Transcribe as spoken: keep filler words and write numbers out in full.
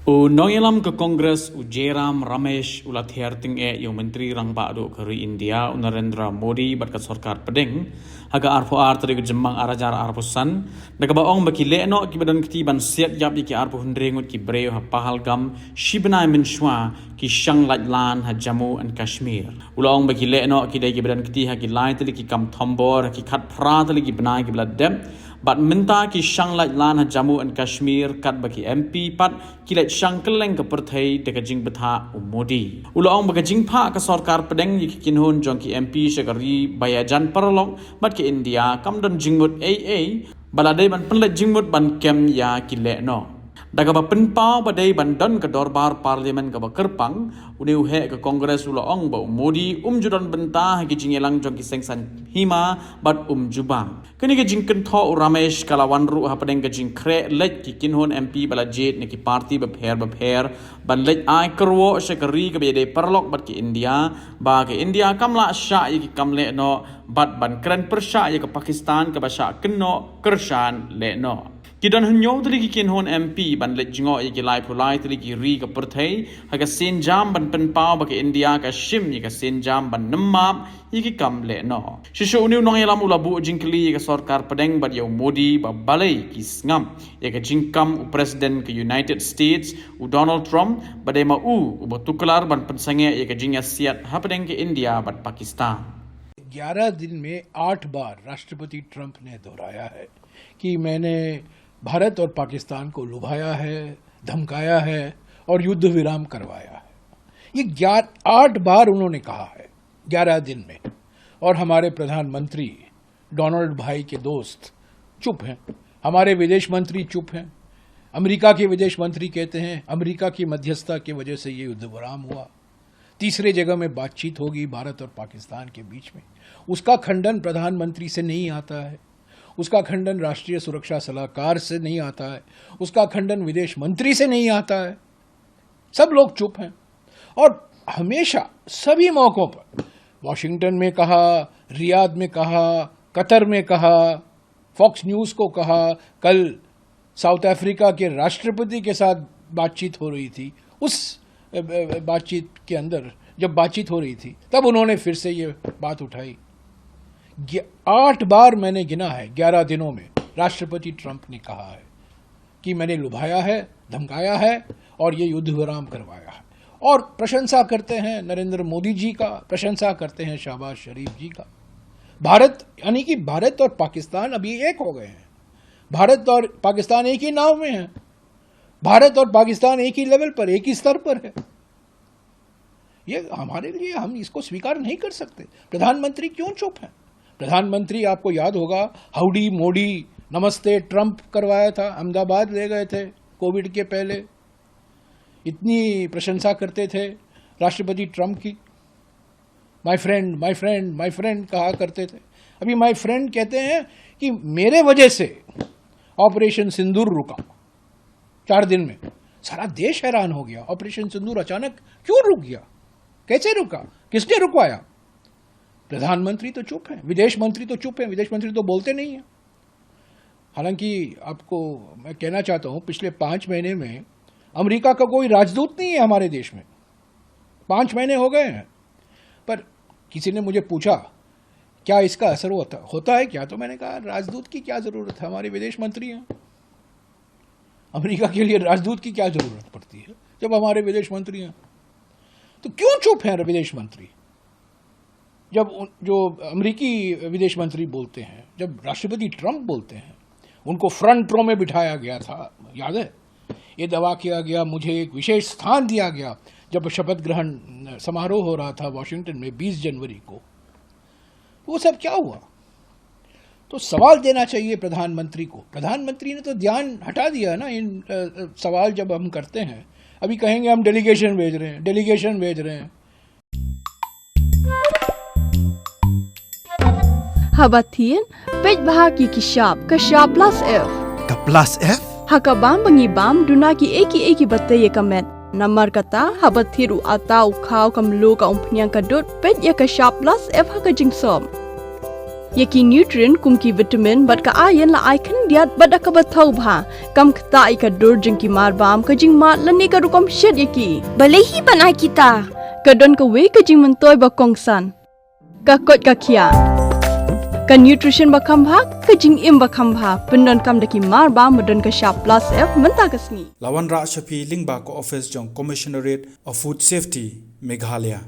U nongïalam ka Congress u Jairam Ramesh u la thiar tyngeh ïa u Myntri Rangbah Duh ka ri India u Narendra Modi bad ka sorkar pdeng ha ka arphew ar tarik u Jymmang ar hajar arphew san, da kaba ong ba ki lehnoh kiba don kti ban siat ïap ïa ki arphew hynriew ngut ki briew ha Pahalgam shi bnai mynshuwa ki shang laitlan ha Jammu and Kashmir. U la ong ba ki lehnoh ki dei kiba don kti ha ki lai tylli ki kam thombor ha ki khatphra tylli ki bnai kiba la dep, bad mynta ki shang laitlan ha Jammu and Kashmir katba ki M P pat ki leit shang kylleng ka pyrthei da ka jingbthah u Modi. U la ong ba ka jingphah ka sorkar pdeng ïa ki kynhun jong ki M P sha ka ri ba ïajan paralok bad ka India kam don jingmut ei ei, ba la dei ban pynleit jingmut ban kem ïa ki lehnoh. Da kaba pynpaw ba dei ban don ka dorbar parliament kaba kyrpang, une u heh ka Congress u la ong ba u Modi um ju don bynta ha ki jingïalang jong ki seng saiñ hima bad um ju bang. Kane ka jingkynthoh u Ramesh ka la wan ruh hapdeng ka jingkhreh leit ki kynhun M P ba la jied na ki parti bapher bapher ban leit ai kyrwoh sha ka ri kaba ïadei paralok bad ka India, ba ka India kam lah shah ïa ki kam lehnoh bad ban kren pyrshah ïa ka Pakistan kaba shah kynnoh kyrshan lehnoh. Ki don hynñiew tylli ki kynhun M P ban leit jngoh ïa ki laiphew lai tylli ki ri ka pyrthei ha ka sienjam ban pynpaw ba ka India ka shim ïa ka sienjam ban nemmap ïa ki kam lehnoh. Shisha une u nongïalam u la buh jingkylli ïa ka sorkar pdeng bad ïa u Modi ba balei ki sngap ïa ka jingkam u President ka United States u Donald Trump ba dei ma u uba tuklar ban pynsangeh ïa ka jingïasiat hapdeng ka India bad Pakistan. ग्यारह दिन में आठ बार राष्ट्रपति ट्रंप ने दोहराया है कि मैंने भारत और पाकिस्तान को लुभाया है, धमकाया है और युद्ध विराम करवाया है। ये ग्यारह आठ बार उन्होंने कहा है ग्यारह दिन में। और हमारे प्रधानमंत्री डोनाल्ड भाई के दोस्त चुप हैं, हमारे विदेश मंत्री चुप हैं। अमेरिका के विदेश मंत्री कहते हैं अमेरिका की मध्यस्थता की वजह से ये युद्ध विराम हुआ। तीसरे जगह में बातचीत होगी भारत और पाकिस्तान के बीच में, उसका खंडन प्रधानमंत्री से नहीं आता है, उसका खंडन राष्ट्रीय सुरक्षा सलाहकार से नहीं आता है, उसका खंडन विदेश मंत्री से नहीं आता है। सब लोग चुप हैं। और हमेशा सभी मौकों पर वॉशिंगटन में कहा, रियाद में कहा, कतर में कहा, फॉक्स न्यूज को कहा, कल साउथ अफ्रीका के राष्ट्रपति के साथ बातचीत हो रही थी, उस बातचीत के अंदर जब बातचीत हो रही थी तब उन्होंने फिर से ये बात उठाई। आठ बार मैंने गिना है ग्यारह दिनों में राष्ट्रपति ट्रंप ने कहा है कि मैंने लुभाया है, धमकाया है और ये युद्ध विराम करवाया है। और प्रशंसा करते हैं नरेंद्र मोदी जी का, प्रशंसा करते हैं शहबाज शरीफ जी का। भारत यानी कि भारत और पाकिस्तान अभी एक हो गए हैं। भारत और पाकिस्तान एक ही नाव में है। भारत और पाकिस्तान एक ही लेवल पर, एक ही स्तर पर है। ये हमारे लिए, हम इसको स्वीकार नहीं कर सकते। प्रधानमंत्री क्यों चुप हैं? प्रधानमंत्री, आपको याद होगा, हाउडी मोदी, नमस्ते ट्रंप करवाया था, अहमदाबाद ले गए थे कोविड के पहले। इतनी प्रशंसा करते थे राष्ट्रपति ट्रंप की। माय फ्रेंड, माय फ्रेंड, माय फ्रेंड कहा करते थे। अभी माय फ्रेंड कहते हैं कि मेरे वजह से ऑपरेशन सिंदूर रुका चार दिन में। सारा देश हैरान हो गया, ऑपरेशन सिंदूर अचानक क्यों रुक गया, कैसे रुका, किसने रुकवाया? प्रधानमंत्री तो चुप है, विदेश मंत्री तो चुप है, विदेश मंत्री तो बोलते नहीं है। हालांकि आपको मैं कहना चाहता हूं, पिछले पांच महीने में अमेरिका का कोई राजदूत नहीं है हमारे देश में। पांच महीने हो गए हैं, पर किसी ने मुझे पूछा, क्या इसका असर होता, होता है क्या? तो मैंने कहा, राजदूत की क्या जरूरत है, हमारे विदेश मंत्री हैं। अमेरिका के लिए राजदूत की क्या जरूरत पड़ती है जब हमारे विदेश मंत्री हैं? तो क्यों चुप हैं विदेश मंत्री? जब उन- जो अमेरिकी विदेश मंत्री बोलते हैं, जब राष्ट्रपति ट्रंप बोलते हैं, उनको फ्रंट रो में बिठाया गया था, याद है? ये दावा किया गया, मुझे एक विशेष स्थान दिया गया जब शपथ ग्रहण समारोह हो रहा था वॉशिंगटन में बीस जनवरी को। वो सब क्या हुआ? तो सवाल देना चाहिए प्रधानमंत्री को। प्रधानमंत्री ने तो ध्यान हटा दिया ना। इन अ, अ, सवाल जब हम करते हैं, अभी कहेंगे हम डेलीगेशन भेज रहे हैं, डेलीगेशन भेज रहे हैं। Haba thied, peit bha ki kyshap, ka Shap Plus F. Ka Plus F? Ha ka bam ba ngi bam, duna ki ei ki ei kiba tei ïa ka met. Namar kata, haba thied u atta u khaw ka mluh ka umphniang ka dud, peit ïa ka Shap Plus F ha ka jingsop. Ïa ki nutrient kum ki vitamin bad ka iron la ai khyndiat bad da kaba thaw bha, kam ktah ïa ka dur jong ki marbam, ka jingmad lane ka rukom shet ïa ki. Balei hi ban ai kita? Ka don kawei ka jingmyntoi ba kongsan. Ka koit ka khiah. Ka nutrition ba kham bha, ka jingim ba kham bha, pyndonkam da ki marbam ba don ka shap plus F mynta ka sngi. La wanrah sha phi lyngba ka office jong Commissionerate of Food Safety, Meghalaya.